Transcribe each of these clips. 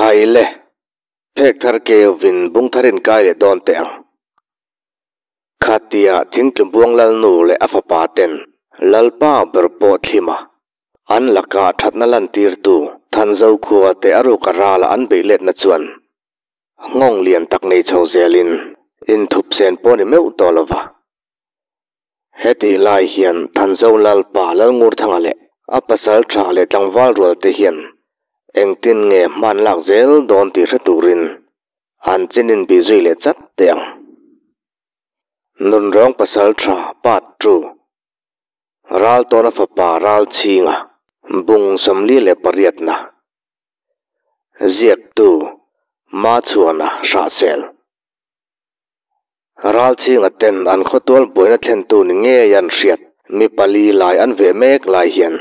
Khai le, phek thar keuvin bung thar in kai leh dawn teh ang. Khatia thingtlubuang lalnu leh a fapa ten Lalpa ber pawh thlim a, an laka thatna lantirtu Thanzo khua te a ruka rala an beih letna chuan nghawng lian tak nei chho zelin inthup sen pawh ni meuh tawh lova. Hetih lai hian Thanzo Lalpa Lalngurthanga leh a pasal tha leh tlangval rual te hian engtin nge hman lak zel dawn tih hre turin an chin in bih zui leh chat teh ang. Nunrawng pasal tha Part ii Raltawna fapa Ralchhinga Bung 48 na Ziaktu Machhuana Hrahsel. Ralchhinga ten an khawtual buaina thlentu ni ngei an hriat mi pali lai an veh mek lai hian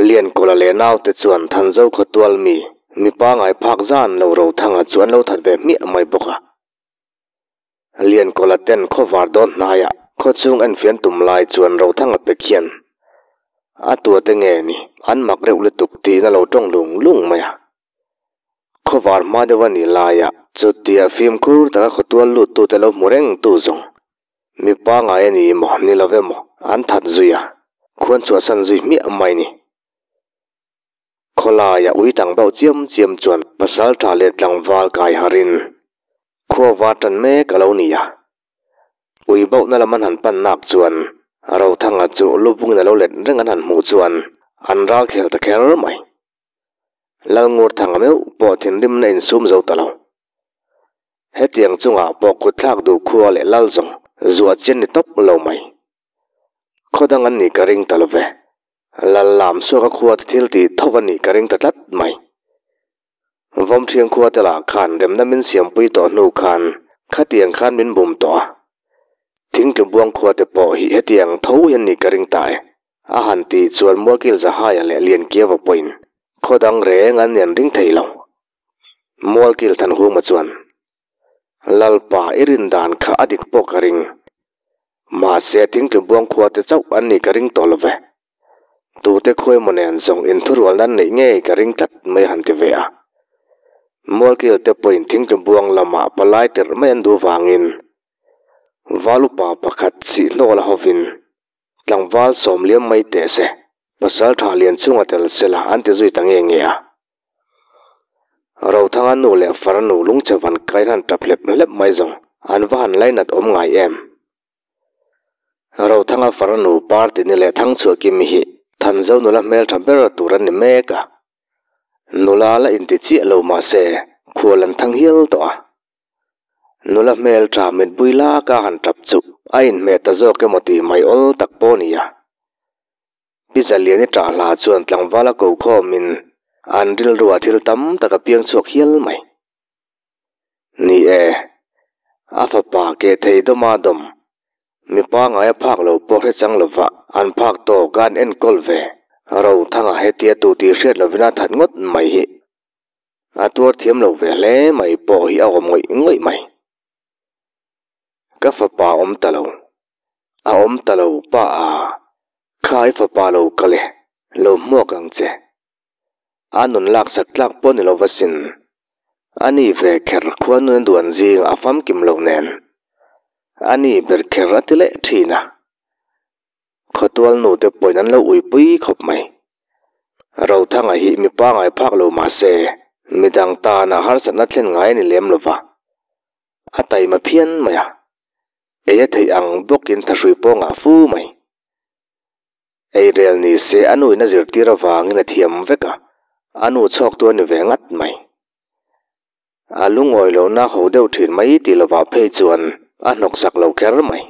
Liankawla leh naute chuan Thanzo khawtual mi mi pangai phak zan lo Rothanga chu an lo that ve hmiah mai bawk a. Liankawla ten khawvar dawn hnaiah khawchhung enfian tum lai chuan Rothanga pe khian a tuate nge ni an mak reuh lutuk tiin a lo tawng lung lung mai a. Khawvar hma deuh a nih laia chutia fimkhur taka khawtual luttute lo hmu reng tu zawng mi pangai a ni maw ni lo emaw an that zui a, khuan chhuahsan zui hmiah mai ni. Khawlaia ui tang bauh chiam chiam chuan pasal tha leh tlangval kai harin khuavar tan mek a lo ni a. Ui bauhna lam an han pan nak chuan Rothanga chu lubungin a lo let reng an han hmuh chuan an ral khel ta kher mai. Lalngurthanga meuh pawh thinrimna insum zo ta lo. Hetiang chungah pawh kutthlak duh khua leh lal zawng zuah chian ni tawp lo mai. Khaw dang an nih ka ring ta lo ve. Lal lam suaka khua te thil tih tho a nih ka ring ta tlat mai. Vawmthiang khua te lah khan remna min siampui tawh hnu khan khatiang khan min bum tawh a. Thingtlubuang khua te pawh hi hetiang tho hian nih ka ring ta e. A han tih chuan Mualkil Zahaia leh Liankiava pawhin khaw dang reng an nen ring thei lo. Mualkil Thanhuma chuan, Lalpa i rin dan kha a dik pawh ka ring. Mahse Thingtlubuang khua te chauh an nih ka ring tawh lo ve. Tute khuai maw nen zawng inthurualna an neih ngei ka ring tlat mai a han ti ve a. Mualkil te pawhin Thingtlubuang lamah palai tirh mai an duh vangin Valupa pakhat sihhnawla hovin Tlangval sawm liam mai teh se, pasal tha lian chunga tel se la an ti zui ta nge nge a. Rothanga nu leh farnu lungchhe van kai hlan tap hlep hlep mai zawng an va han lainat awm ngai em. Rothanga farnu party ni leh Thangchhuah Kimi hi Thanzo nula hmeltha ber tur an ni mek a. Nula la inti chiah lo mahse khual an thang hial tawh a. Nula hmel tha mitbui lak a han tap chu a inhmeh ta zawk emaw tih mai awl tak pawh a ni a. Pi Zaliani ṭah hla chuan tlangval a ko khawmin an rilruah thil tam tak a piang chhuak hial mai. Ni e, a fapa keh thei dawma dawm, mipa ngaia phak lo pawh hre chang lova an phak tawk a an enkawl ve, Rothanga hetia tu tih hriat lovin a that ngawt mai hi. A tuar thiam lo ve hle mai pawh hi a awm ngawih ngawih mai. Ka fapa awm ta lo. A awm ta lo pa a, kha i fapa lo kal e, lo hmuak ang che. A nun laksak tlak pawh ni lova sin. A ni ve kher khua nun a duan zing a famkim lo nen. A ni ber kher a ti leh thin a. Khawtual nu te pawhin an lo uipui khawp mai. Rothanga hi mi pangai phak lo mah se, midang tana harsatna thlen ngai a ni lem lo va, a taima phian mai a, ei a theih ang bawkin thahrui pawngah fu mai. Eirel ni se a nuin a zirtir avangin a thiam vek a, a nu chhawktu a ni ve ngat mai. A lungawi lohna ho deuh thin mai tih lovah phei chuan a hnawksak lo kher mai.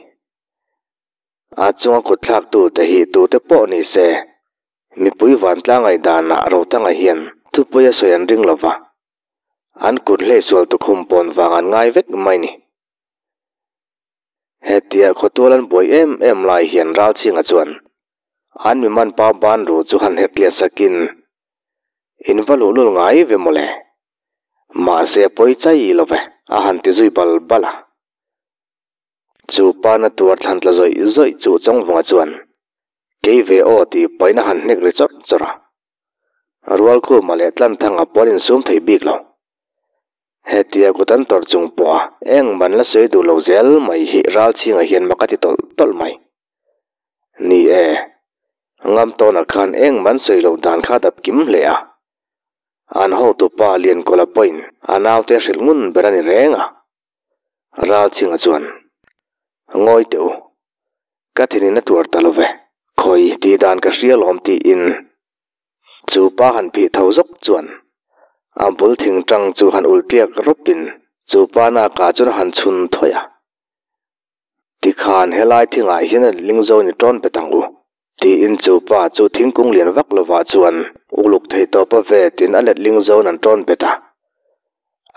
A chunga kutthlaktute hi tute pawh ni se, mipui vantlang ngaihdanah Rothanga hian thupui a sawi an ring lo va, an kut hleisual tukhum pawn vang an ngai vek mai ni. Hetia khawtual an buai em em lai hian Ralchhinga chuan an mi man pa ban ru chu han herh tliah sakin, In va luhlul ngai ve mawle, mahse a pawi chai lo ve, a han ti zui bal bal a. Chu pana tuar thlan tla zawih zawih chu Chawngvunga chuan, Kei ve aw tih pahin a han hnek ri chawrh chawrh a. Rualkhuma leh Tlanthanga pawh an insum thei bik lo. Hetia kut an tawrh chung pawha eng ban la sawi duh lo zel mai hi Ralchhinga hian mak a ti tawlh tawlh mai. Ni e, Ngamtawnah khan eng man sawi loh dan kha dap kim hle a. An hotupa Liankawla pawhin a naute hrilh ngun ber a ni reng a. Ralchhinga chuan, Ngawi teh u, ka thinin a tuar ta lo ve, khawi tih dan ka hria lawm tiin chu pa han phih tho zawk chuan a bul thing tang chu han ul tliak rawpin chu pa nakah chuan a han chhun thawih a. Tikhan helai thingah hian a ling zo ni tawn bet ang u, tiin chu pa chu thingkung lian vak lovah chuan uluk theih tawp a ve tiin a letling zawn an tawn bet a.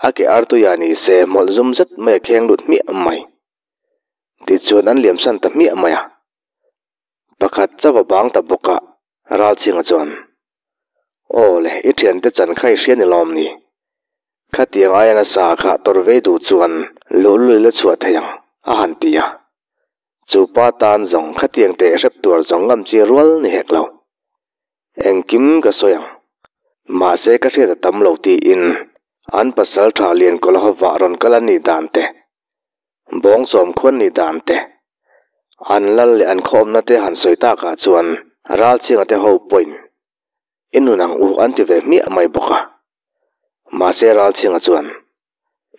A ke artuia ni se hmawlh zum zet mai a kheng lut hmiah mai. Tichuan an liamsan ta hmiah mai a. Pakhat chauh a bang ta bawk a, Ralchhinga chuan, Aw le, i thiante chan kha i hria ni lawm ni? Khatiang aia nasa kha tawrh vei duh chuan luhlul i la chhuah thei ang, a han ti a. Chu pa tan zawng khatiang teh hrep tuar zawng ngam chi rual ni hek lo. Engkim ka sawi ang. Mahse ka hriat a tam lo tiin an pasal tha Liankawla hovah rawn kal a nih dan te, Bawngchawm khuan nih dan te, an lal leh an khawmna te han sawi takah chuan Ralchhinga te ho pawhin I nun ang u an ti ve hmiah mai bawk a. Mahse Ralchhinga chuan,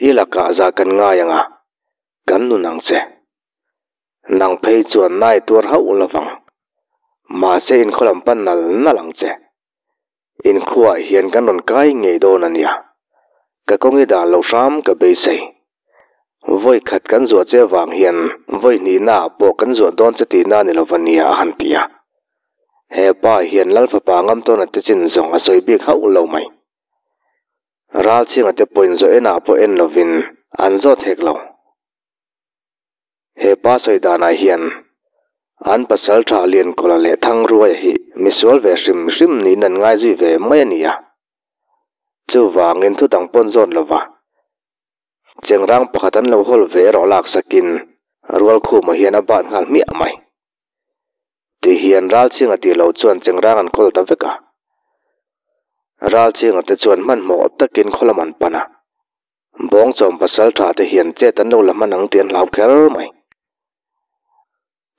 I lakah zah kan ngai ang a, kan nun ang che. Nang phei chuan nai tuar hauh lo vang. Mahse inkhaw lam pan nal nal ang che. Inkhuaah hian kan rawn kai ngei dawn a nia. Ka kawng i dah lo hram ka beisei. Vawi khat kan zuah che avang hian vawi hnihnaah pawh kan zuah dawn che tihna a ni lo va nia a han ti a. He pa hian Lal fapa ngam tawna te chin zawng a sawi bik hauh lo mai. Ralchhinga te pawhin zawh enah pawh en lovin an zawt hek lo. He pa sawi danah hian an pasal tha Liankawla leh Thangruaia hi misual ve hrim hrim niin an ngaizui ve mai a ni a. Chuvangin thudang pawn zawt lova Chengrang pakhat an lo hawl ve erawh laksakin Rualkhuma hian a bat nghal hmiah mai. Ti hian Ralchhinga tih loh chuan Chengrang an kawl ta vek a. Ralchhinga te chuan hmanhmawh awp takin khaw lam an pan a. Bawngchawm pasal tha te hian chet an lo la hman ang tih an hlau kher mai.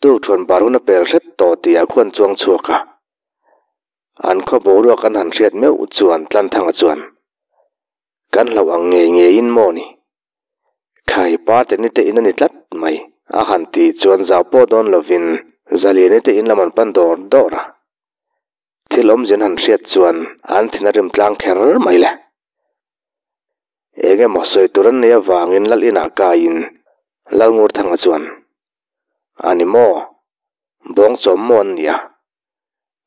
Tukṭhuan bar hun a pel hret tawh tih ah khuan chuang chhuak a. An khaw boruak an han hriat meuh chuan Tlanthanga chuan, Kan hlauh ang ngei ngeiin maw ni? Khai parte ni te in a ni tlat mai, a han tih chuan zau pawh dawn lovin Zaliani te in lam an pan dawr dawr a. Thil awmzia an han hriat chuan an thin a rim tlang kher mai le. Eng emaw sawi tur an nei avangin Lal inah kaiin Lalngurthanga chuan, A ni maw? Bawngchawm maw an nia?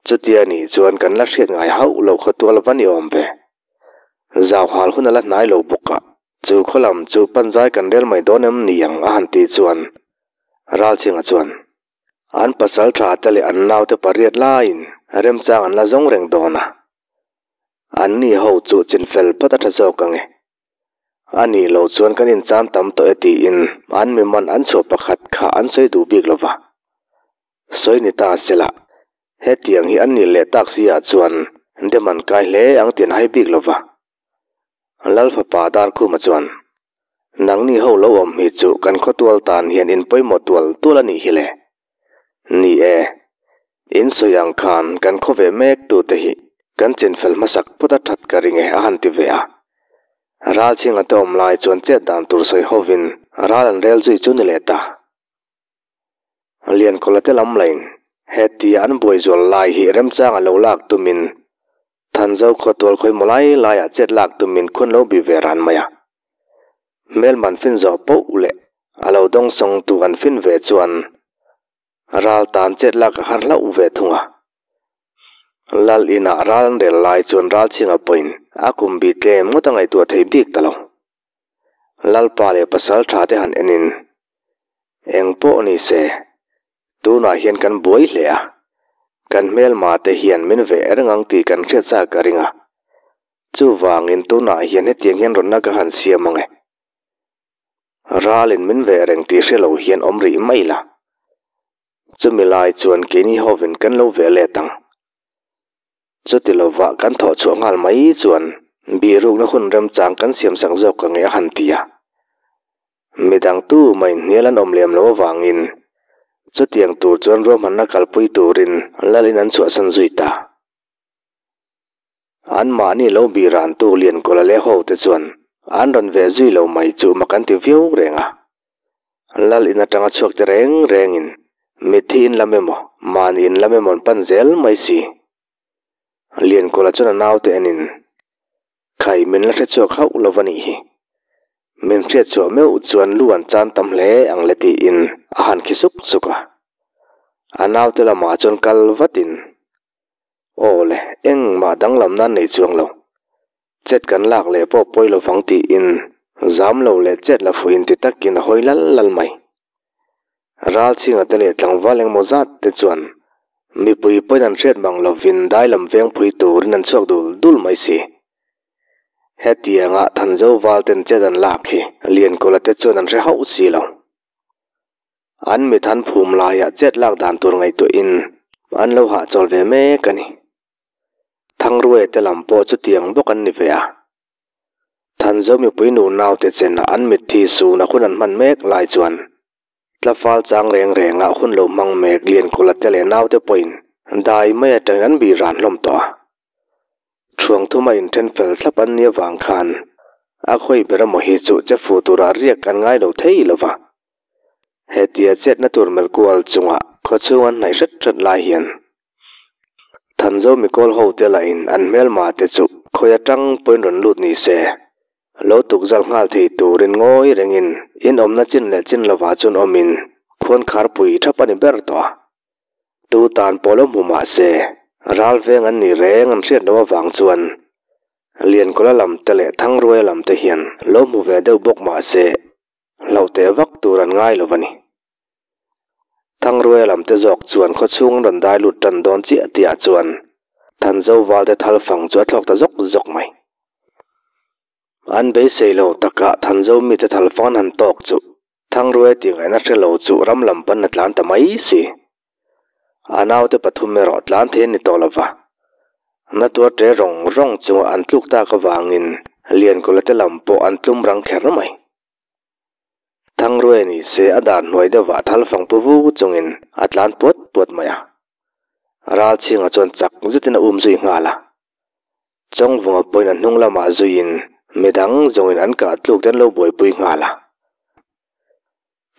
Chutia nih chuan kan la hriat ngai hauh lo khaw tual va ni awm ve. Zau hal hun a la hnai lo bawk a, chu khaw lam chu panzai kan rel mai dawn em ni ang a han tih chuan Ralchhinga chuan, An pasal tha te leh an naute pariat laiin remchang an la zawng reng dawn a. An ni ho chu chinfel phawt a tha zawk ang e. A nih loh chuan kan inchan tam tawh e tiin an mi man an chhuah pakhat kha an sawi duh bik lo va. Sawi ni ta sela, hetiang hi an nih leh tak si ah chuan dem an kai hle ang tih an hai bik lo va. Lal fapa Darkhuma chuan, Nangni ho lo awm hi chu kan khawtual tan hian in pawimawh tual tual a nih hi le. Ni e, in sawi ang khan kan khaw ve mek tute hi kan chinfel hmasak phawt a that ka ring e a han ti ve a. Ralchhinga te awm lai chuan chet dan tur sawi hovin ral an rel zui chu ni leh ta. Liankawla te lam lain hetia an buai zual lai hi remchang a lo lak tumin Thanzo khawtual khawimaw lai laiah chet lak tumin khun lo bi ve ran mai a. Hmelman fin zawh poh leh a lo dawngsawng tu an fin ve chuan ral tan chet lak a har hlauh ve thung a. Lal inah ral an rel lai chuan Ralchhinga pawhin a kum bi tlem ngawt a ngaihtuah thei bik ta lo. Lalpa leh pasal tha te han enin eng pawh ni se tunah hian kan buai hle a, kan hmelma te hian min veh reng ang tih kan hriat sa ka ring a. Chuvangin tunah hian hetiang hian rawnna ka han siam ang e. Ralin min veh reng tih hre lo hian awm rih mai la. Chumi lai chuan keini hovin kan lo veh let ang. Chuti lovah kan thawh chhuah nghal mai chuan Bihrukna hun remchang kan siamsak zawk ka nge a han ti a. Midang tu mai hnial an awm lem lo avangin chutiang tur chuan ruahmanna kalpui turin lalin an chhuahsan zui ta. Anmahni lo bihrantu Liankawla leh ho te chuan an rawn ve zui lo mai chu mak an ti viau reng a. Lal in atanga chhuak te reng rengin mitthi in lam emaw mahni in lam emaw an pan zel mai si. Liankawla chuan a naute enin, Khai min la hre chhuak hauh lo va nih hi. Min hriat chhuah meuh chuan lu an chan tam hle ang le tiin a han khi suk suk a. A naute lamah chuan kal vatin, Aw le, engmah danglam nan nei chuang lo. Chet kan lak leh pawh pawi lo vang tiin zam lo leh chet la fuh inti takin a hawi lal lal mai. Ralchhinga te leh tlangval engmaw zat te chuan mipui pawhin an hriat mang lovin dai lam veng phui turin an chhuak dul dul mai si. Hetianga Thanzo val ten chet an lak hi Liankawla te chuan an hre hauh si lo. An mit han phum laiah chet lak dan tur ngaihtuahin an lo hahchawl ve mek a ni. Thangruaia te lam pawh chutiang bawk an ni ve a. Thanzo mipui nu naute chenah an mitthi suna hun an hman mek lai chuan tlafal chang reng rengah hun lo hmang mek Liankawla te leh naute pawhin dai mai atangin an bih ran hlawm tawh a. Thuang thuma inthen fel thlap an nih avang khan a khawi ber emaw hi chu che fu turah riak an ngai lo thei lo va. Hetia chetna tur melh kual chungah khawchhung an hnaih hret hret lai hian Thanzo mikawl ho te lahin an hmelma te chu khawi atang pawhin rawn lut ni se, lo tukzal nghal thei turin ngawi rengin in awmna chin leh chin lovah chuan awmin khuan kharpui thap a ni ber tawh a. Tu tan pawh lo hmu mah se, ral veng an nih reng an hriat loh avang chuan Liankawla lam te leh Thangruaia lam te hian lo hmu ve deuh bawk mah se, hlauh teh vak tur an ngai lo a ni. Thangruaia lam te zawk chuan khawchhung an rawn dai lut tan dawn chiah tihah chuan Thanzo valte thal fang chu a thlawk ta zawk zawk mai. An beisei lo takah Thanzo mite thal fang an han tawk chu Thangruaia tih ngaihna hre lo chu ram lam pan a tlan ta mai si. A naute pathum erawh tlan thei an ni tawh lo va. Na tuar ṭe rawng rawng chunga an tluk tak avangin Liankawla te lam pawh an tlum rang kher mai. Thangruai ni se a dar hnuai deuhah thal fang pu vu chungin a tlan puat puat mai a. Ralchhinga chuan chak zetin a um zui nghal a. Chawngvunga pawhin a hnung lamah zuiin midang zawngin an kah tluk te an lo buaipui nghal a.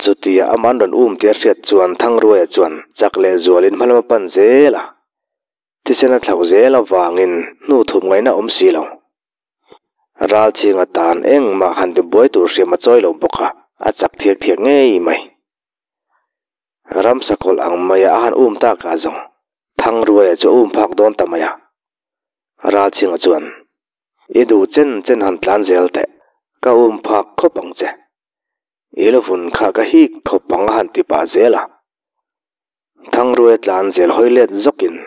Chutia aman rawn um tih a hriat chuan Thangruaia chuan chak leh zualin hma lam a pan zel a. Thisen a thlauh zel avangin hnu thup ngaihna awm si lo. Ralchhinga tan engmah han ti buai tur hriam a chawi lo bawk a, a chak thiak thiak ngei mai. Ramsa kawlh ang maia a han um tak ah zawng Thangruaia chu a um phak dawn ta mai a. Ralchhinga chuan, I duh chen chen han tlan zel teh, ka um phak khawp ang che. I lo vun kha ka hik khawp ang a han ti pah zel a. Thangruaia tlan zel hawi let zawkin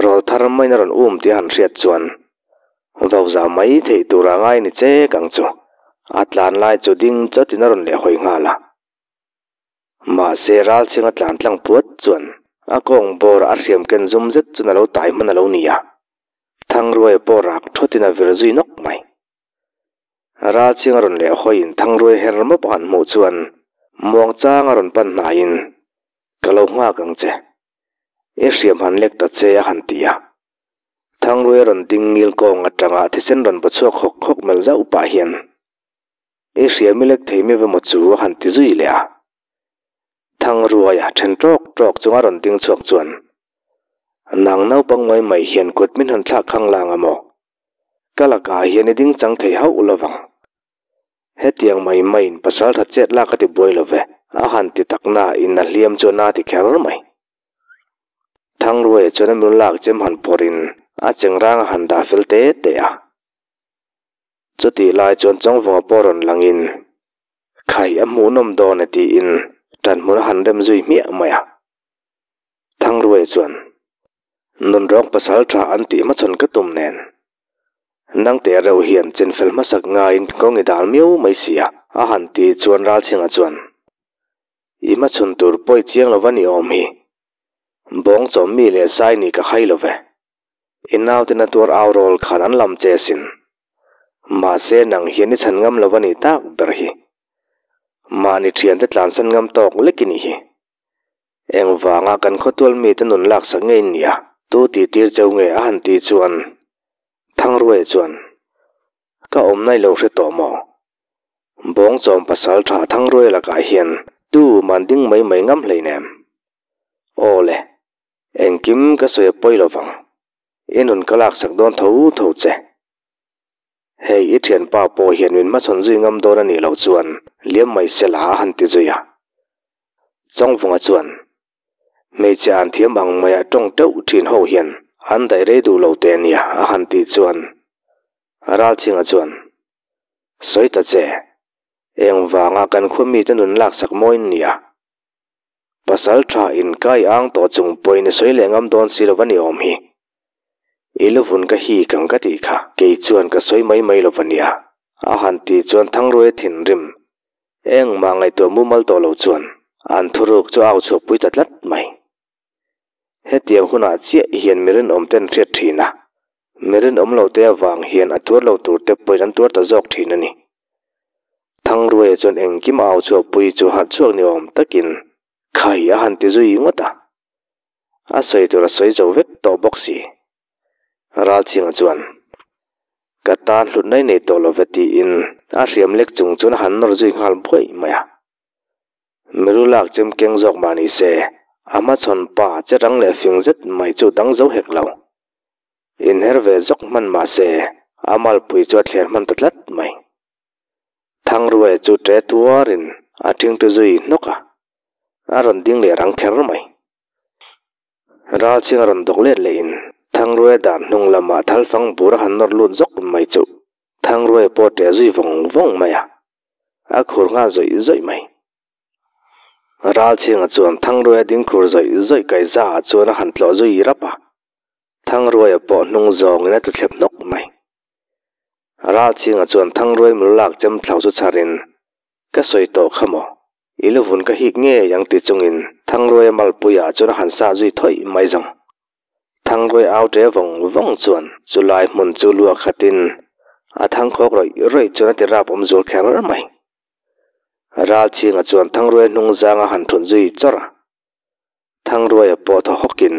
rawl thar maiin a rawn um tih a han hriat chuan vauza mai theih tura ngai ni chek ang chu. A tlan lai chu ding chawtin a rawn leh hawi nghal a. Mahse ralchhinga tlan tlang puat chuan a kawng bawr a hriam ken zum zet chuan a lo tai hman a lo ni a. Thangruaia pawh rak thawtin a vir zui nawk mai. Ralchhing a rawn leh hawiin Thangruai her mawp a han hmuh chuan muangchang a rawn pan hnaiin, Ka lo nghak ang che. I hriam han lek ta che a han ti a. Thangruai a rawn ding ngil kawng atanga thisen rawn baw chhuak hawk hawk melh zauh pah hian, I hriam i lek thei mi vemaw chu a han ti zui leh a. Thangruaia then tawk tawk chunga rawn ding chhuak chuan, Nang naupang mai mai hian kut min han thlak khang lang a maw? Ka lakah hian i ding chang thei hauh lo vang. Hetiang mai maiin pasal tha chet lak a ti buai lo ve, a han ti tak na in a hliam chu a na ti kher mai. Thangruaia chuan a miru lak chem han phawrhin a chengrang a han dah fel te te a. Chutih lai chuan Chawngvunga pawh rawn langin, Khai a hmuhnawm dawn e tiin ṭanhmun a han rem zui hmiah mai a. Thangruaia chuan, Nunrawng pasal tha an tih hmachhawn ka tum nen, nangte reuh hian chinfel hmasak ngaiin kawng i dal miau mai si a, a han ti chuan Ralchhinga chuan, I hmachhawn tur pawi chiang lova ni awm hi, bawng chawm mi leh sai ni ka hai lo ve, i naute na tuar au rawl khan an lam che asin. Mahse nang hian i chhan ngam lo a nih tak ber hi. Mahni thiante tlansan ngam tawk lek i nih hi. Engvanga kan khawtual mite nun laksak ngei nia tu tih tir cheu nge a han tih chuan Thangruaia chuan Ka awmna i lo hre tawh maw? Bawngchawm pasal tha Thangruaia lakah hian tu man ding mai mai ngam hleinem. Aw le, engkim ka sawi a pawi lovang. I nun ka laksak dawn tho tho che. Hei i thianpa pawh hian min hmachhawn zui ngam dawn a nih loh chuan liam mai sela a han ti zui a. Chawngvunga chuan hmeichhe an thiam ang maia tawng teuh thin ho hian an daih rei duh lo te ania a han tih chuan Ralchhinga chuan Sawi ta che, engvanga kan khua mite nun laksak mawi nia? Pasal tha in kai ang tawh chung pawhin i sawi leh ngam dawn si lo va ni awm hi. I luvun ka hi kang ka tih kha kei chuan ka sawi mai mai lo va nia a han tih chuan Thangruaia thinrim Engmah ngaihtuah mumal tawh lo chuan an thuruk chu a au chhuakpui ta tlat mai. Hetiang hunah chiah hian mi rinawm ten hriat thin a, mi rinawm lo te avang hian a tuar lo tur te pawhin an tuar ta zawk thin a ni. Thangruaia chuan engkim a au chhuakpui chu harh chhuak ni awm takin khai a han ti zui ngawt a. A sawi tur a sawi zo vek tawh bawk si. Ralchhinga chuan, Ka tan hlutna i nei tawh lo ve tiin a hriam lek chung chuan a han nawr zui nghal buai mai a. Miru lak chem keng zawk mah ni se, a hmachhawn pa che rang leh fing zet mai chu dang zo hek lo. Inher ve zawk hman mah se, a malpui chu a thler hman ta tlat mai. Thangruaia chu ṭe tuarin a ṭhingṭi zui hnawk a, a rawn ding leh rang kher mai. Ralchhing a rawn dawk let leh in Thangruaia dar hnung lamah thalfang bur a han nawr lut zawk mai chu Thangruaia pawh ṭeh zui vawng vawng mai a, a khur nghal zawih zawih mai. Ralchhinga chuan Thangruaia ding khur zawih zawih kaiza ah chuan a han tlawh zui rap a, Thangruaia pawh hnung zawngin a tlu thlep hnawk mai. Ralchhinga chuan Thangruai mul lak chem thlau chu chharin, Ka sawi tawh kha maw? I luvun ka hik ngei ang ti chungin Thangruaia malpuiah chuan a han sah zui thawih mai zawng. Thangruai au ṭe vawng vawng chuan chulai hmun chu luah khatin a thangkhawk rawih rawih chuan a ti rap awm zul kher mai. Ralchhinga chuan Thangruaia hnung zang a han thun zui chawrh a. Thangruaia pawh thaw hawkin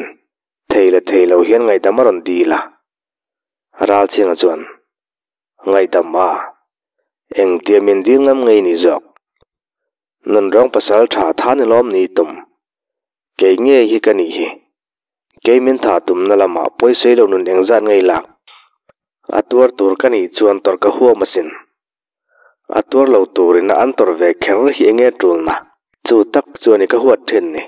thei leh thei lo hian ngaihdam a rawn dil a. Ralchhinga chuan Ngaihdam a, engtia min dil ngam ngei ni zawk? Nunrawng pasal tha tha ni lawm ni tum? Kei ngei hi ka nih hi. Kei min tha tumna lamah pawisawi lo nun engzat ngei lak? A tuar tur ka nih chuan tawrh ka huam asin. A tuar lo turin a an tawrh ve kher hi enge tulna? Chu tak chuan i ka huat thin ni.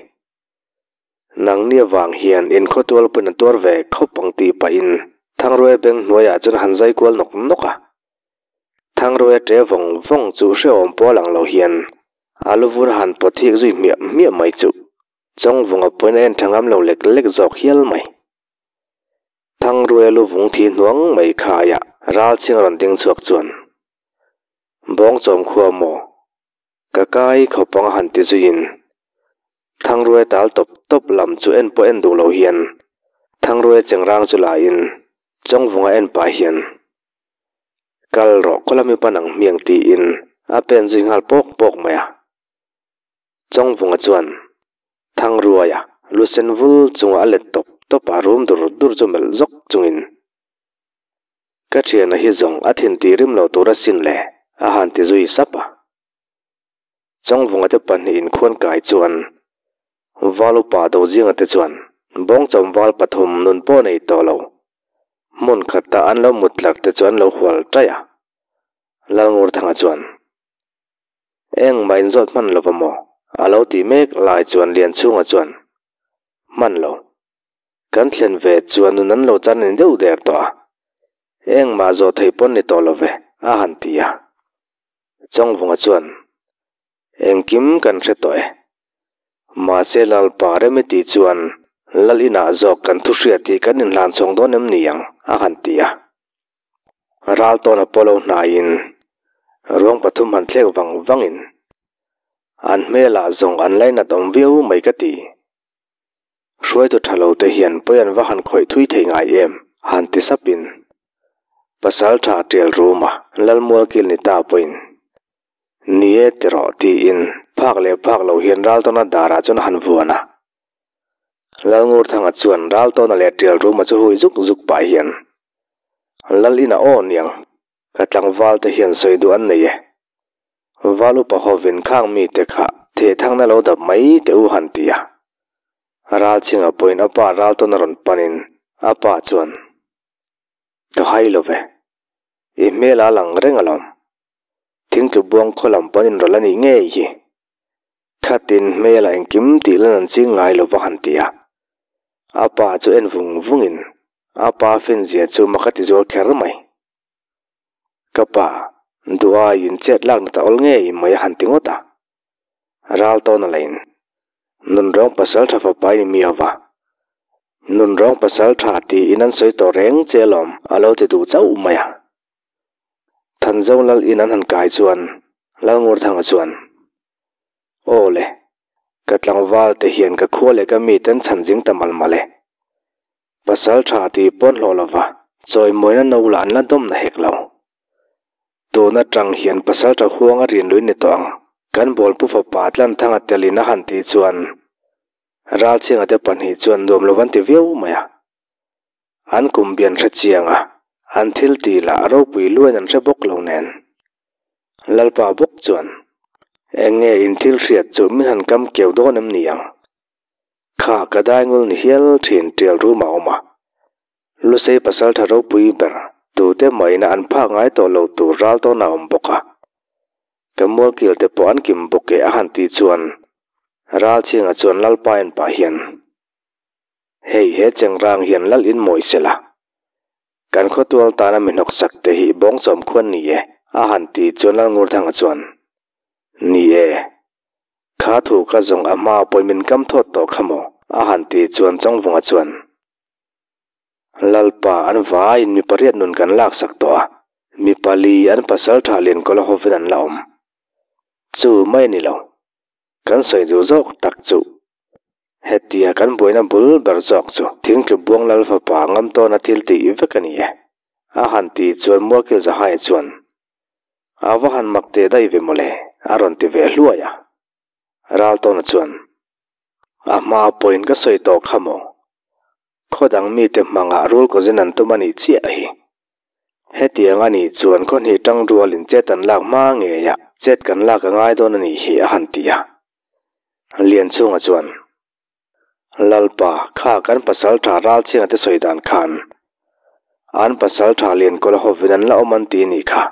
Nangni avang hian in khawtual pawhin a tuar ve khawp ang tih pahin Thangruaia beng hnuaiah chuan a han zai kual nawk nawk a. Thangruaia ṭe vawng vawng chu hrehawm pawh a lang lo hian a lu vur a han pawt hik zui hmiah hmiah mai chu Chawngvunga pawhin a en ṭha ngam lo lek lek zawk hial mai. Thangruaia lu vung thi hnuang mai khaiah Ralchhing a rawn ding chhuak chuan Bawngchawm khua maw? Ka kai khawp ang a han ti zuiin Thangruaia tal tawp tawp lam chu en pawh en duh lo hian Thangruaia chengrang chu la in Chawngvunga en pah hian Kal rawh khaw lami pan ang hmiang tiin a pen zui nghal pawk pawk mai a. Chawngvunga chuan Thangruaia lu sen vul chunga a let tawp tawp a rum dur dur chu melh zawk chungin Ka thiana hi zawng a thin tih rim lo tur asin le, a han ti zui sap a. Chawngvunga te pahnihin khuan kai chuan Val upa Dozinga te chuan Bawngchawm val pathum nun pawh nei tawh lo. Hmun khata an lo mut tlar te chu an lo hual taih a. Lalngurthanga chuan, Engmah inzawt hman lo va maw? a lo tih mek lai chuan Lianchhunga chuan, Hman lo. Kan thlen ve chuan nun an lo chan ni deuh der tawh a, engmah zawh theih pawn ni tawh lo ve, a han ti a. Chawngvunga chuan, Engkim kan hre tawh e. Mahse Lalpa rem i tih chuan Lal inah zawk kan thu hriat hi kan inhlan chhawng dawn em ni ang, a han ti a. Ral tawna pawh lo hnaiin ruang pathum han thlek vang vangin an hmelah zawng an lainat awm viau mai ka ti. Hruaitu tha lo te hian pawi an va han khawih thui thei ngai em? Han ti sapin. Pasalṭha ṭial ruma Lalmualkil ni ta pawhin Ni e ti rawh tiin phak leh phak lo hian Raltawna darah chuan a han vuan a. Lalngurthanga chuan Raltawna leh ṭial ruma chu hui zuk zuk pah hian Lal ina aw niang ka tlangval te hian sawi duh an nei e. Val upa hovin khang mite kha thehthangna lo dap mai teh u han ti a. Ralchhinga pawhin a pa Raltawna rawn panin a pa chuan Ka hai lo ve. I hmel a lang reng alawm. Thingtlu buang khaw lam pawn inrawlh a nih ngei hi. Khatin hmel a engkim tih lan an ching ngai lo va han ti a. A pa chu en vung vungin a pa finzia chu mak a ti zual kher mai. Ka pa, duhaiin chet lakna ta awl ngei mai a han ti ngawt a. Ral tawn a lain. Nunrawng pasal tha fapa i ni miau va. Nunrawng pasal tha tiin an sawi tawh reng che alawm a lo ti duh chauh mai a. Thanzo lal in an han kai chuan Lalngurthanga chuan, Aw le, ka tlangval te hian ka khua leh ka mite an chhan zing ta mal mal e. Pasal tha tih pawn hlawh lova chawimawina no lah an la dawm na hek lo. Tun atang hian pasaltha huang a rin lui ni tawh ang. Kan bawlpu fapa Tlanthanga telin a han tih chuan Ralchhinga te pahnih chuan nuam lo an ti viau mai a. An kum bian hre chiang a, an thil tih lah a ropui luain an hre bawk lo nen. Lalpa bawk chuan, Eng nge in thil hriat chu min han kam keu dawn em ni ang? Kha ka daingul ni hial thin tial rum a awm a. Lusei pasaltha ropui ber tute maina an phak ngai tawh lo tur ral tawn a awm bawk a. Ka mualkil te pawh an kim bawk e a han tih chuan Ralchhinga chuan Lalpa en pah hian Hei he chengrang hian lal in mawi sela. Kan khawtual tana mi hnawksak te hi bawngchawm khuan ni e a han tih chuan Lalngurthanga chuan Ni e. Kha thu kha zawng a hma pawhin min kam thawt tawh kha maw a han tih chuan Chawngvunga chuan Lalpa an vaiin mi pariat nun kan laksak tawh a, mi pali an pasal tha lian kawla hovin an la awm. Chu mai a ni lo. Kan sawi duh zawk tak chu hetia kan buaina bul ber zawk chu thingtlu buang lal fapa ngam tawna thil tih vek a ni e. A han tih chuan Mualkil Zahai chuan a va han mak teh daih ve mawle a rawn ti ve hluai a. Raltawna chuan a hma pawhin ka sawi tawh kha maw? Khaw dang mite hmangah rul kawzin an tum a nih chiah hi. Hetiang a nih chuan khaw hnih tang rualin chet an lak hma ngei a, chet kan lak a ngai dawn a nih hi a han ti a. Lianchhunga chuan, Lalpa, kha kan pasal tha Ralchhinga te sawi dan khan an pasal tha Liankawla hovin an la awm an ti a nih kha.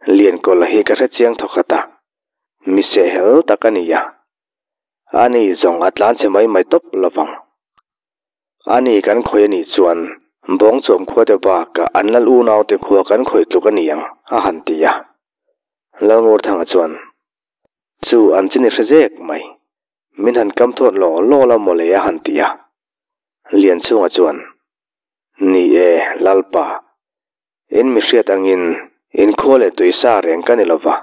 Liankawla hi ka hrechiang thawkhat a, mi sehhel tak a ni a. Ani zawng a tlan che mai mai tawp lo vang. Ani kan khawih a nih chuan Bawngchawm khua te bakah an lal unau te khua kan khawih tluk a ni ang a han ti a. Lalngurthanga chuan, Chu an chi ni hre zek mai, min han kam thawt law law la mawle a han ti a. Lianchhunga chuan, Ni e, Lalpa, in mi hriat angin in khua leh tuisa reng ka ni lo va.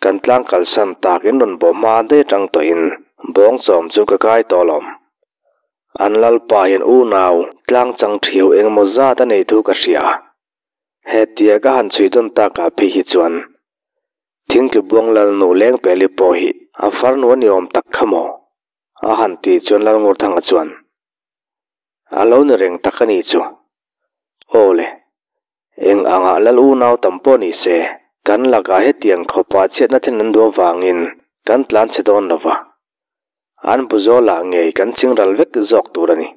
Kan tlang kalsan tak in rawn bawh hma daih atang tawhin bawngchawm chu ka kai tawh alawm. An lalpa hian unau tlang chang thiau engemaw zat a nei thu ka hria a, hetia ka han chhui dawn takah phei hi chuan thingtlu buang lalnu lengpeli pawh hi a farnu a ni awm tak kha maw? A han tih chuan Lalngurthanga chuan a lo ni reng tak a ni chu. Aw le. Eng angah lal unau tam pawh ni se, kan lakah hetiang khawpa chhiatna thlen an duh avangin kan tlan chhe dawn lo va. An bu zawlah ngei kan ching ral vek zawk tur a ni.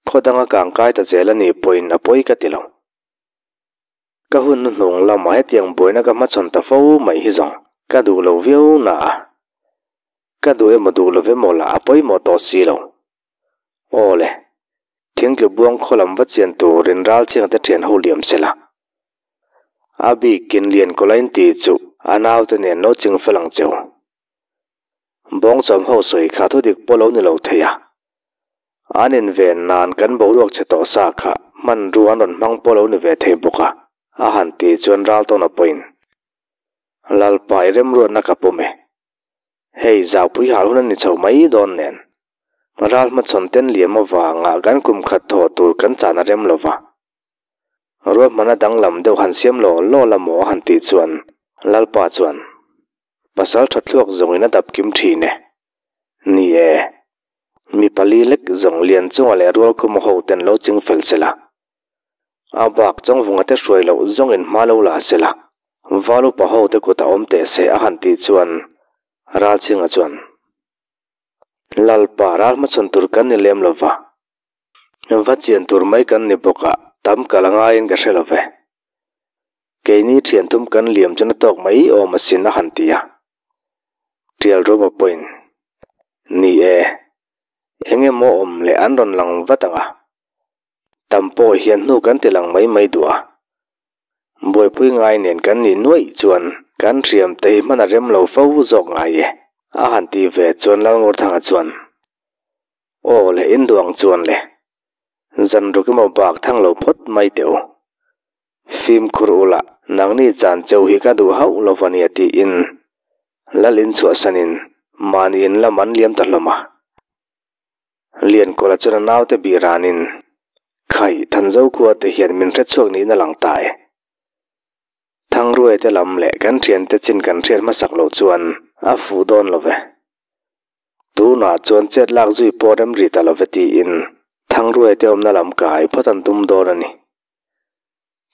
Khaw danga kangkai ta zel a nih pawhin a pawi ka ti lo. Ka hun hnuhnung lamah hetiang buaina ka hmachhawn ta fo mai hi zawng ka duh lo viau na a. Ka duh emaw duh lo emaw lah a pawimawh tawh si lo. Aw le, thingtlu buang khaw lam va chian turin Ralchhinga te thian ho liam se la. A bikin Liankawla in ti chu a naute nen lo ching fel ang cheu. Bawngchawm ho sawi kha thudik pawh lo ni lo thei a. An inven nan kan boruak chhe tawh sa kha hmanrua an rawn hmang pawh lo ni ve thei bawk a, a han ti chuan Raltawna pawhin, Lalpa i remruatna ka pawm e. Hei zaupui hal hun a ni chho mai dawn nen. Ral hmachhawn ten liam avanga kan kum khat thawh tur kan chan a rem lo va. Ruahmana danglam deuh han siam law law la maw a han tih chuan Lalpa chuan, Pasal tha thluak zawngin a dap kim thin e. Ni e, mi pali lek zawng lian chunga leh rualkhuma ho ten lo ching fel sela. A bak chawngvunga te hruai loh zawngin hma lo la sela, val upa ho te kut a awm teh se a han tih chuan Ralchhinga chuan, Lalpa ral hmachhawn tur kan ni lem lova, Va chian tur mai kan ni bawk a, tam kal a ngaiin ka hre lo ve. Keini thian thum kan liam chu na tawk mai awm asin a han ti a. Tial Ruma pawhin, Ni e, eng emaw awm leh an rawn lang vat ang a. Tam pawh hian hnu kan ti lang mai mai duh a. Buaipui ngai nen kan nih nuaih chuan kan hriam te hi hman a rem lo fo zawk ngai e, a han ti ve chuan Lalngurthanga chuan, Aw le in duh ang chuan le, zan ruk emaw bak thang lo phawt mai teh u. Fimkhur ula nangni chan cheu hi ka duh hauh lo va nia tiin Lal in chhuahsanin mahni in lam an liam ta hlawm a. Liankawla chuan a naute bih ranin, Khai, Thanzo khua te hian min hre chhuak niin a lang ta e. Thangruaite lam leh kan thiante chin kan hriat hmasak loh chuan a fuh dawn lo ve. Tunah chuan chet lak zui pawh rem ri ta lo ve tiin Thangruaite awmna lam kai phawt an tum dawn a ni.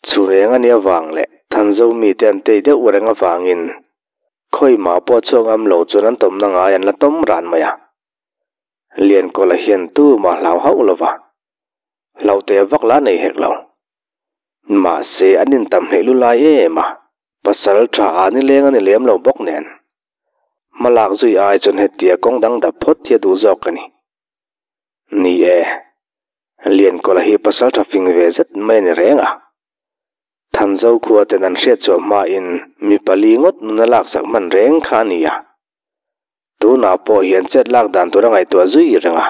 Chhureng a nih avang leh Thanzo mite an tei deuh reng avangin khawimah pawh chhuak ngam lo chuan an tawmna ngai an la tawm ran mai a. Liankawla hian tumah hlau hauh lo va, hlauhte vak la nei hek lo. Mahse an intam hleih lu lai em a, pasal tha a ni leng a ni lem lo bawk nen. Hmalak zui ai chuan hetia kawng dang dap phawt hi a duh zawk a ni. Ni e, Liankawla hi pasal tha fing ve zet mai a ni reng a. Thanzo khua ten an hriat chhuah hmain mi pali ngawt nun a laksak hman reng kha a ni a. Tunah pawh hian chet lak dan tur a ngaihtuah zui reng a.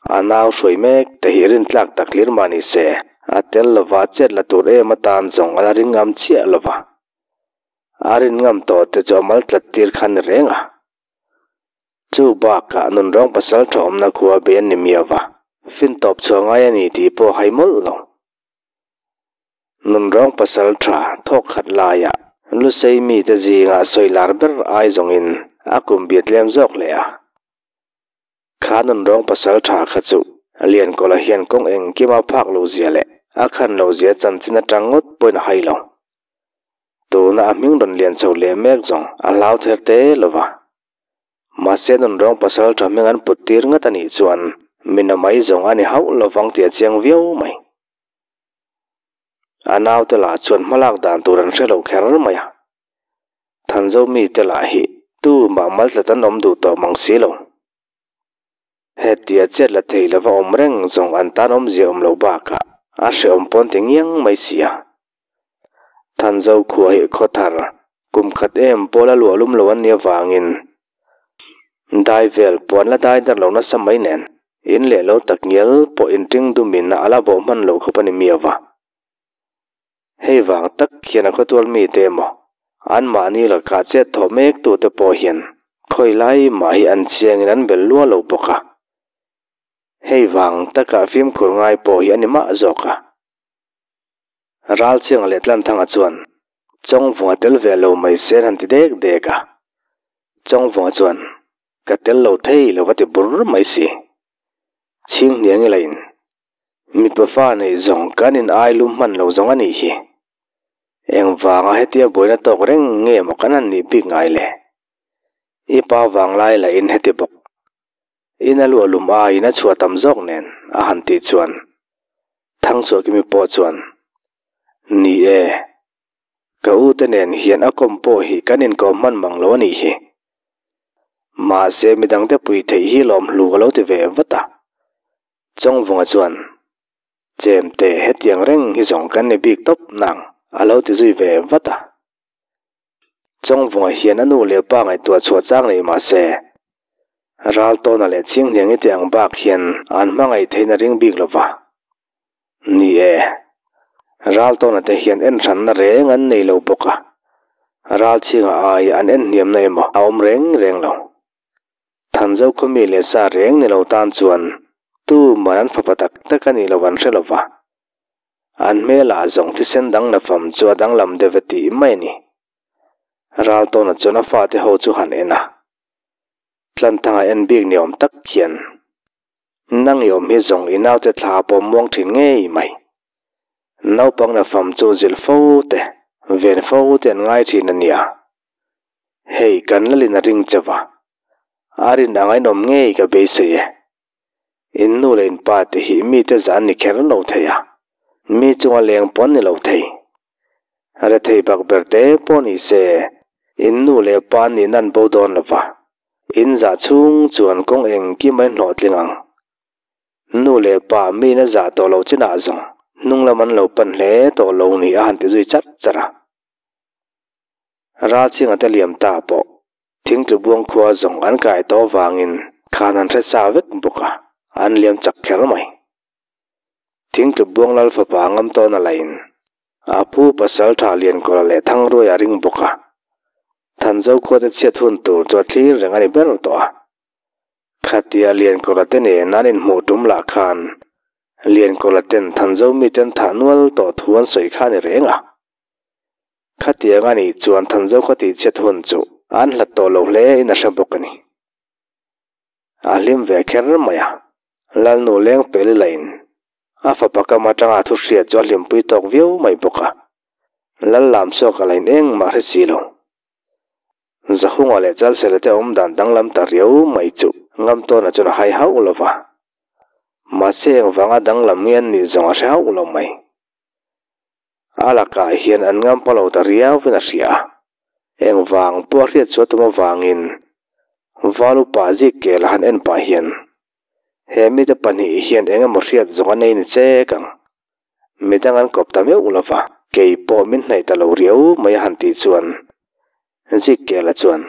A nau hruai mek te hi rintlak tak hlir mah ni se, a tel lova chet la tur em atan zawng a la ring ngam chiah lova. A rin ngam tawh te chu a mal tlat tir kha a ni reng a. Chu bakah nunrawng pasal tha awmna khua be an ni miau va, fin tawp chhuah ngai a ni tih pawh a hai mawlh lo. Nunrawng pasal tha thawk khat laiah Lusei mite zingah sawi lar ber ai zawngin a kum bia tlem zawk hle a. Kha nunrawng pasal tha kha chu Liankawla hian kawng engkima phak lo zia leh a khan lo zia chanchin atang ngawt pawhin a hai lo. Tuna a hming rawn lian chho leh mek zawng a hlau ther te lo va. Mahse nunrawng pasal tha hming an put tir ngat a nih chuan mina mai zawng a ni hauh lovang tih a chiang viau mai. A naute lah chuan hmalak dan tur an hre lo kher mai a. Thanzo mite lah hi tu mah maltlat an awm duh tawh mang si lo. Hetia chet la thei lova awm reng zawng an tan awmzia awm loh bakah a hrehawm pawn ti ngiang mai si a. Thanzo khua hi khaw thar kum khat em pawh la luah lum lo an nih avangin dai vel pawh an la dai dar lo nasa mai nen. In leh lo tak ngial pawh inṭing dumin a la bawh hman lo khawp a ni miau va. Hei vang tak hian a khawtual mite emaw, anmahni lakah chet thawh mek tute pawh hian khawi lai mah hi an chiangin an bel lua lo bawk a. Hei vang takah fimkhur ngai pawh hi a ni mah zawk a. Ralchianga leh Tlanthanga chuan Chawngvunga tel ve lo mai se an han ti dek dek a. Chawngvunga chuan Ka tel lo thei lo va ti bur mai si. Chhing hniang ila in. Mipa fa neih zawng kan in ai lum hman lo zawng a nih hi. Engvanga hetia buaina tawk reng nge maw kan han nih bik ngai le. I pa vanglai lah in heti bawk. In a luah lum aiin a chhuah tam zawk nen a han tih chuan Thangchhuakimi pawh chuan, Ni e. Ka u te nen hian a kawm pawh hi kan inkawm hman mang lo a nih hi. Mahse midangte pui theih hi lawm hlu ka lo ti ve vat a. Chawngvunga chuan, Chemte hetiang reng hi zawng kan ni bik tawp nang a lo ti zui ve vat a. Chawngvunga hian a nu leh pa ngaihtuah chhuah chang nei mahse, Raltawna leh Chinghniangi te ang bak hian an hmangaih theihin a ring bik lo va. Ni e, Raltawna te hian en hranna reng an nei lo bawk a, Ralchhinga ai an en hniamna emaw a awm reng reng lo. Thanzo khawmi leh sa reng ni lo tan chuan tuman an fapa tak tak a nih loh an hre lo va. An hmelah zawng thisen dang la fam chu a danglam deuh e tih mai a ni. Raltawna chuan a fate ho chu han en a. Tlanthanga en bik ni awm tak hian, Nang i awm hi zawng i naute thla a pawm muang thin ngei mai. Naupang la fam chu zilh fo te, ven fo te an ngai thin a nia. Hei kan lalin a ring chauh a, a rin ang a inawm ngei ka beisei e. In nu leh in pa te hi mite zah an ni kher lo thei a, mi chunga leng pawh an ni lo thei. Rethei bak ber te pawh ni se, in nu leh pa an nihna an bo dawn lo va, in zah chhung chuan kawng engkim a inhlawhtling ang. Nu leh pa miin a zah tawh lo chinah zawng hnung lam an lo pan hle tawh lo ni a han ti zui charh charh a. Ralchhinga te liam ta pawh Thingtlu buang khua zawng an kai tawh vangin khan an hre sa vek bawk a, an liam chak kher mai. Thingtlu buang lal fapa ngam tawn a lain a pu pasal tha Liankawla leh Thangruai a ring bawk a, Thanzo khua te chhiat hun tur chu a thlir reng a ni ber tawh a. Khatia Liankawla te nen an inhmuh tum lah khan Liankawla ten Thanzo miten thah nual tawh thu an sawi kha a ni reng a. Khatiang a nih chuan Thanzo ka tih chhiat hun chu an hlat tawh lo hle in a hre bawk a ni. A hlim ve kher mai a, Lalnu leng pel ila in a fapa kam atanga a thu hriat chu a hlimpui tawk viau mai bawk a, Lal lam chhuak a la in engmah hre si lo. Zahunga leh Chalsela te awm dan danglam ta riau mai chu ngam tawna chuan a hai hauh lo va, mahse engvanga danglam nge an nih zawng a hre hauh lo mai. A lakah hian an ngam pa lo ta riauin a hria a, engvang pawh a hriat chhuah tum avangin Val upa zik kel a han en pah hian he mite pahnih hian eng emaw hriat zawng a nei ni chek ang. Midang an kawp ta meuh lo va, kei pawh min hnaih ta lo riau mai a han tih chuan zik kel a chuan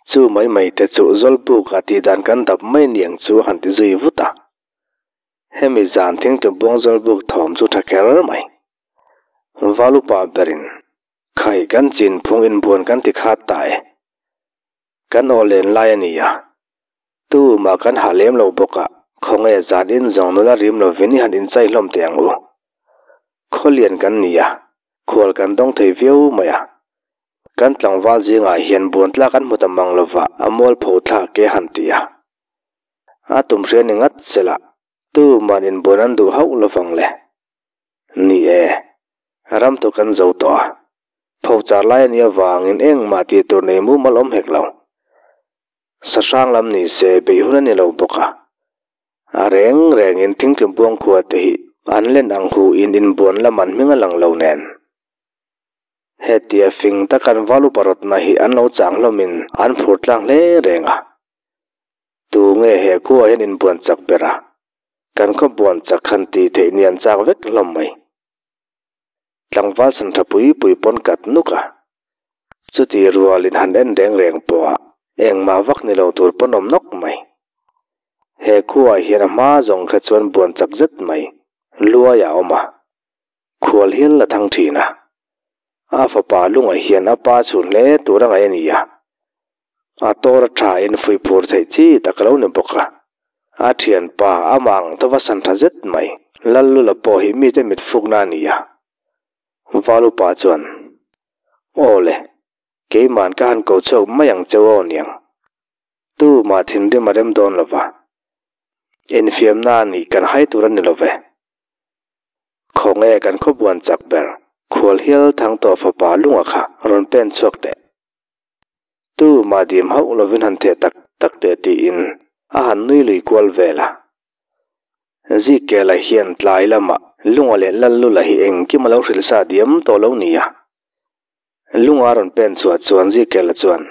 chu mai mai te chu Zawlbuk ah tih dan kan dap mai niang chu a han ti zui vut a. Hemi zan thingtlu buang zawlbuk thawm chu tha kher mai. Valupa berin, Khai kan chin phung inbuan kan ti khat ta e. Kan aw len lai a ni a. Tumah kan hah lem lo bawk a, khawnge zan in zawng nula rim lovin i han inchai hlawm teh ang u. Khawlian kan ni a, khual kan dawng thei viau mai a. Kan tlangval zingah hian buan tlak an hmu ta mang lova a mualpho thlak e han ti a. A tum hria ni ngat sela, tuman inbuan an duh hauh lovang le. Ni e, ram chu kan zo tawh a, phochar lai a nih avangin engmah tih tur nei mumal awm hek lo. Sahrang lam ni se beih hun a ni lo bawk a, a reng rengin thingtlum buang khua te hi an len ang hu in inbuan lam an hming a lang lo nen. Hetia fing takan valu parotna hi an lo chang hlawmin an phur tlang hle reng a. Tu nge he khua hian inbuan chak ber a? Kan khaw buan chak han tih theih ni an chak vek hlawm mai. Tlangval chhan tha pui pui pawn kat nuk a. Chuti rualin han en reng reng pawh a engmah vak ni lo tur pawn awm nawk mai. He khuaah hian a hma zawng kha chuan buan chak zet mai luai a awm a. Khual hian la thang thin a. A fapa lungah hian a pa chhun hle tur a ngaih a ni a. A tawr a tha in fuih phur theih chi tak a lo ni bawk a. A thianpa amah ang tova san tha zet mai Lallula pawh hi mite mit fukna a ni a. Valupa chuan, Aw le, keiman ka han ko chhuak mai ang cheu aw niang. Tumah thinrim a rem dawn lo va. Infiamna a nih kan hai tur a ni lo ve. Khawnge kan khawbuan chak ber khual hial thang tawh fapa lunga kha rawn pen chhuak teh. Tu mah dim hauh lovin han theh tak tak teh tiin a han nui lui kual vel a. Zikela hian tlai lamah lunga leh Lallula hi engkim a lo hrilh sa diam tawh lo nia. Lunga a rawn pen chhuah chuan Zikela chuan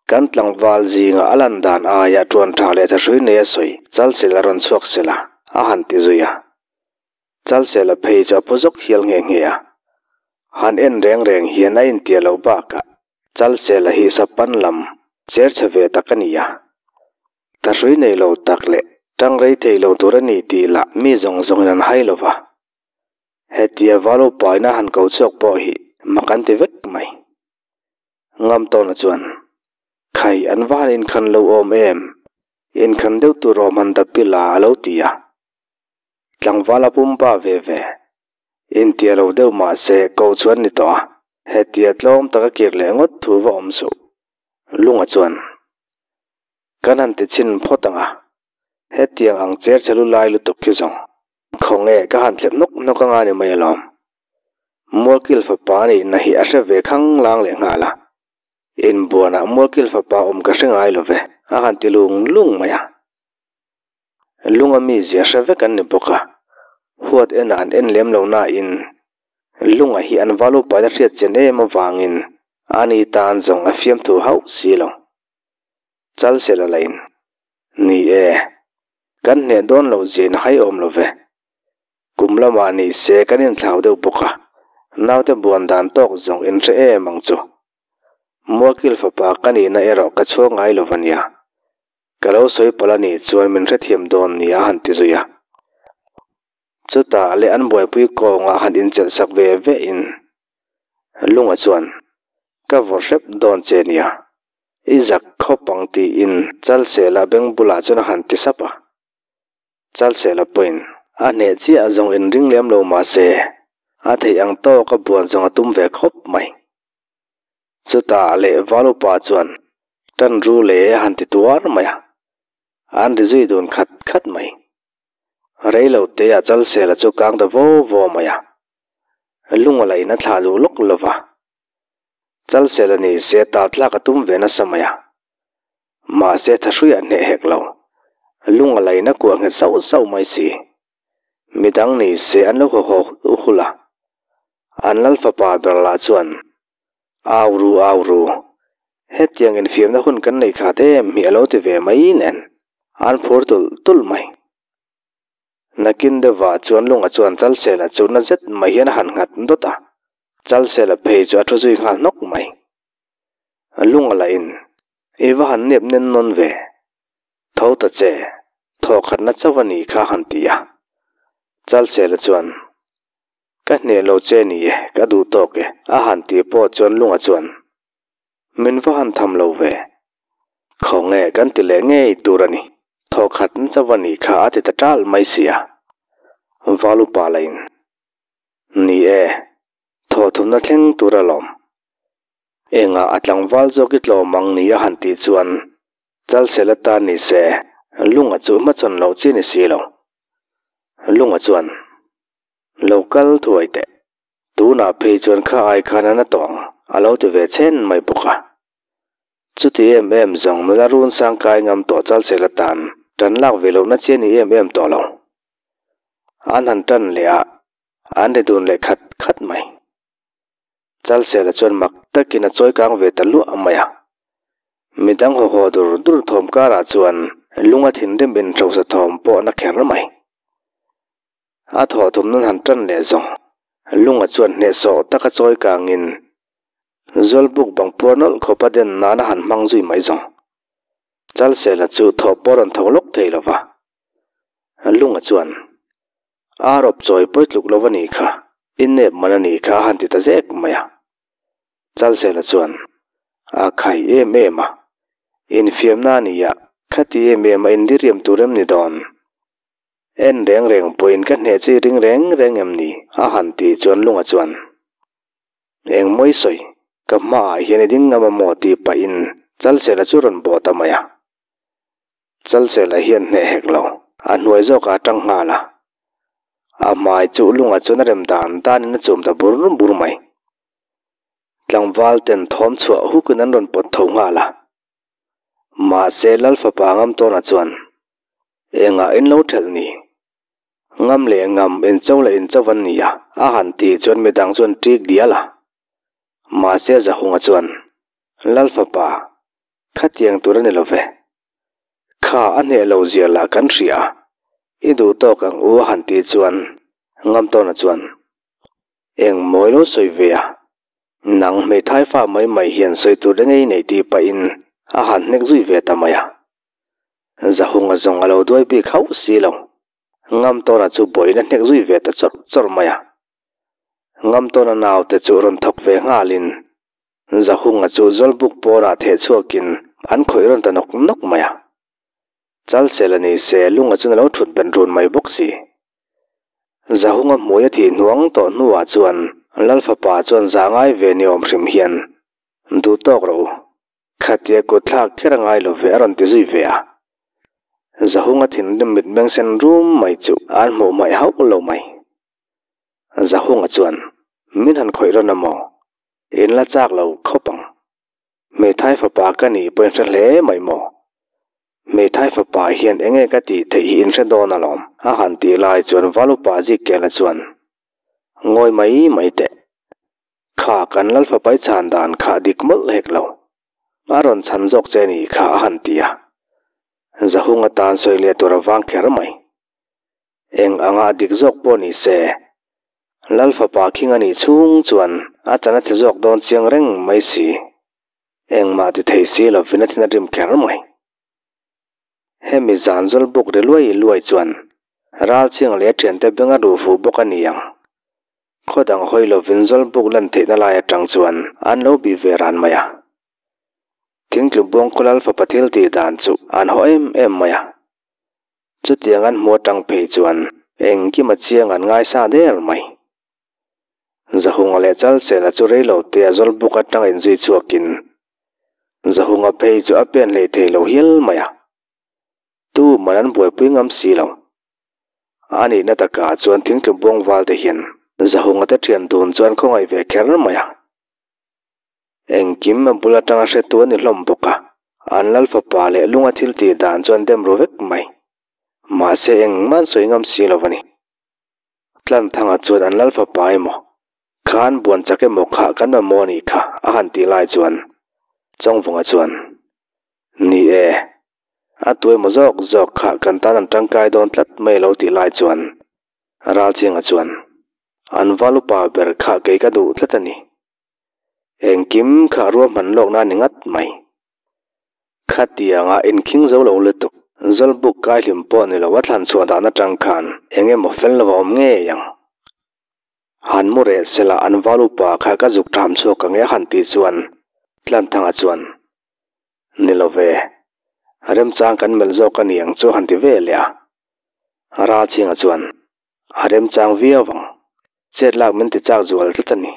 kan tlangval zinga a lan dan aia tuan tha leh thahrui nei a sawi Chalsel a rawn chhuak sel a, a han ti zui a. Chalsela phei chu a phu zawk hial nghe nghe a. Han en reng reng hian a intia lo bakah Chalsela hi sapan lam cher chhe ve tak a ni a. Thahrui nei lo tak leh tang rei thei lo tur a ni tih lah mi zawng zawngin an hai lo va. Hetia Valo paina han ko chhuak pawh hi mak an ti vek mai. Ngam tawna chuan, Khai, an va han inkhan lo awm em? Inkhan deuh tur awm han dap ila a lo ti a. Tlangval a pumpa ve ve. Intia lo deuh mah se ko chu an ni tawh a, hetia tlawm taka kir leh ngawt thu va awm suh. Lunga chuan, Kan han ti chhin phawt ang a, hetiang ang cher che lu lai lutuk khi zawng khawnge ka han thlep nawk nawk anga ni mai alawm. Mualkil fapa nihna hi a hre ve khang lang leh nghal a, inbuanah Mualkil fapa awm ka hre ngai lo ve, a han ti lung lung mai a. Lunga mi zia hre vek an ni bawk a, huat enah an en lem lo nain Lunga hi an val upain a hriat chen em avangin ani tan zawng a fiamthu hauh si lo. Chalsel a lain, Ni e, kan hneh dawn loh zia in hai awm lo ve. Kum lamah ni se kan inthlau deuh bawk a, naute buan dan tawk zawng in hre em ang chu. Mualkil fapa ka nihna erawh ka chhuak ngai lo va nia. Ka lo sawi palh a nih chuan min hrethiam dawn ni a han ti zui a. Chutah leh an buaipui kawngah han inchelh sak ve ve in Lunga chuan, Ka vawr hrep dawn che nia, i zak khawp ang tiin Chalsela beng bulah chuan a han ti sap a. Chalsela pawhin a hneh chiah zawng inring lem lo mah se a theih ang tawk a buan zawng a tum ve khawp mai. Chutah leh Valupa chuan tan ru le a han ti tuar mai a, an ri zui dun khat khat mai. Rei lo te a Chalsela chu kang ta vo vo mai a, lunga la in a thlah duh lawk lo va. Chalsela ni se ta tlak a tum ve nasa mai a, mahse thahrui a hneh hek lo, lunga la in a kuah nghet sauh sauh mai si. Midang ni se an lo haw haw hul a, An lal fapa ber lah chuan, Au ru, au ru, hetiang infiamna hun kan nei khat em hi a lo ti ve mai nen, an phur tulh tulh mai. Nakin deuhvah chuan lunga chuan Chalsela chu na zet mai hian a han nghat dawt a, Chalsela phei chu a thu zui nghal hnawk mai. Lunga lahin, I va han nep nen nawn ve, tho ta che, thawkhatna chauh a nih kha han ti a. Chalsela chuan, Ka hneh lo che ni e, ka duh tawk e, a han tih pawh chuan lunga chuan min va han tham lo ve. Khawnge kan ti leh ngei tur a ni, thawkhat chauh a nih kha a ti ta ṭal mai si a. Valupa lahin, Ni e, thawhthumna thleng tur alawm. Engah a tlangval zawk i tlawm ang ni a han tih chuan Chalsel atan ni se, lunga chu hmachhawn loh chi ni si lo. Lunga chuan. Lo kal thuai teh. Tunah phei chuan kha ai khan a na tawng a lo ti ve chhen mai bawk a. Chuti em em zawng nula run sang kai ngam tawh Chalsel atan tan lak ve lohna chi a ni em em tawh lo. An han tan leh a, an ri dun leh khat khat mai. Chalsela chuan mak takin a chawi kang ve ta luah mai a. Midang haw haw dur dur thawm karah chuan lunga thinrim inhrosa thawm pawh na kher mai. A thawh thum nan han tan leh zawng. Lunga chuan hnehsawh taka chawi kangin Zawlbuk bang puar nawlh khawpa den nan a han hmang zui mai zawng. Chalsela chu thawh pawh a rawn tho lawk thei lo va. Lunga chuan, A rawp chawi pawi tluk lo a nih kha, i nep man a nih kha a han ti ta zek mai a. Chalsela chuan, A khai em em a, infiamna a nia, khati em em a indiriam tur em ni dawn? En reng reng pawhin ka hneh chi ring reng reng em ni? A han tih chuan Lunga chuan, Eng mawi sawi, ka hmaah hian i ding ngam a maw? tih pahin Chalsela chu rawn bawh ta mai a. Chalsela hian hneh hek lo, a hnuai zawkah a tang nghal a. A hmai chu Lunga chuan a rem dan danin a chum ta bur bur mai. Tlangval ten thawm chhuah hukin an rawn pawt tho nghal a. Mahse Lal fapa ngam tawnah chuan engah in lo thelh ni? Ngam leh ngam incho leh incho an ni a, a han tih chuan midang chuan ṭik dial a. Mahse Zahunga chuan, Lal fapa, khatiang tur a ni lo ve. Kha a hneh lo zia lah kan hria a, i duh tawk ang u a han tih chuan ngam tawnah chuan, Eng mawi lo sawi ve a, Nang hmeithai fa mai mai hian sawi tur reng ei nei tih pahin a han hnek zui ve ta mai a. Zahunga zawng a lo duai bik hauh si lo. Ngamtawna chu bawiin a hnek zui ve ta chawrh chawrh mai a. Ngamtawna naute chu rawn thawk ve nghalin Zahunga chu Zawlbuk pawnah theh chhuakin an khawih rawn ta nawk nawk mai a. Chalsel a ni se lunga chuan a lo thut ben run mai bawk si. Zahunga hmui a thih hnuang tawh hnuah chuan Lal fapa chuan zah ngai ve ni awm hrim hian, Duh tawk rawh u, khatia kut thlak kher a ngai lo ve a rawn ti zui ve a. Zahunga thinrim mitmeng sen rum mai chu an hmuh hmaih hauh lo mai. Zahunga chuan, Min han khawih rawn a maw? In la chak lo khawp ang. Hmeithai fapa ka nih pawh in hre hle mai maw? Hmeithai fapa hian enge ka tih theih hi in hre dawn alawm, a han tih lai chuan Valupa Zikela chuan, Ngawi mai mai teh. Kha kan Lal fapa i chhan dan kha dik mawlh hek lo. A rawn chhan zawk che ni kha a han ti a. Zahung atan sawi leh tur a vang kher mai. Eng anga dik zawk pawh ni se, Lal fapa khing a nih chhung chuan a chan a che zawk dawn chiang reng mai si. Engmah ti thei si lovin a thin a rim kher mai. Hemi zan zawl buk ri luai luai chuan ral chhiang leh a thiante beng a duh fuh bawk a ni ang. Khaw dang hawi lovin zawl buk lan theihna lai atang chuan an lo bih ve ran mai a. Thingtlu buang khaw Lal fapa thil tih dan chu an haw em em mai a. Chutiang an hmu atang phei chuan engkim a chiang an ngaisa der mai. Zahunga leh Chalsela chu reilo te a zawl buk atanga inzui chhuakin Zahunga phei chu a pen hlei thei lo hial mai a. Tu man an buaipui ngam si lo. A nihna takah chuan thingtlu buang val te hian Zahunga te thian dun chu an khawngaih ve kher mai a. Engkim a bul atanga hretu a ni hlawm bawk a, an lal fapa leh lunga thil tih dan chu an dem ru vek mai. Mahse engmah an sawi ngam si lo a ni. Tlanthanga chuan an lal fapa emaw, khan buan chak emaw kha kan mamawh a nih kha a han tih lai chuan Chawngvunga chuan, Ni e, a tu emaw zawk zawk kha kan tan an tangkai dawn tlat mai lo tih lai chuan Ralchinga chuan, An val upa ber kha kei ka duh tlat a ni. Engkim kha ruahman lawkna a ni ngat mai. Khatianga inkhing zo lo lutuk, Zawlbuk kai hlim pawh ni lo a thlan chhuah dan atang khan eng emaw fel lo a awm ngei ang. Han mu reh sela an val upa kha ka zuk tham chhuak ang e a han tih chuan Tlanthanga chuan, Ni lo ve, remchang kan melh zawk a ni ang chu a han ti ve leh a. Ralchhinga chuan, A remchang viau ang, chet lak min ti chak zual tlat a ni.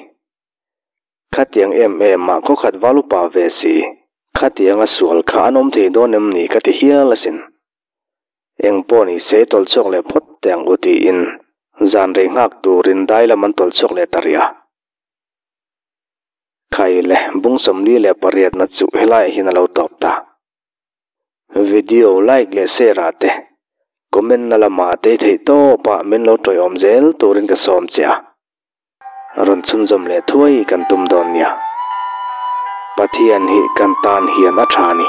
Khatiang em em ah khaw khat val upa ve si, khatiang a sual kha an awm thei dawn em ni ka ti hial asin. Eng pawh ni se tawlh chhuak leh phawt teh ang u tiin zan rei nghak turin dai lam an tawlh chhuak leh ta rih a. Khai le bung 48 na chu helaiah hian a lo tawp ta. Video like leh share ah te, comment na lamah te theih tawp ah min lo tawiawm zel turin ka sawm che a. Rawn chhunzawm leh thuai kan tum dawn nia. Pathian hi kan tan hian a tha a ni.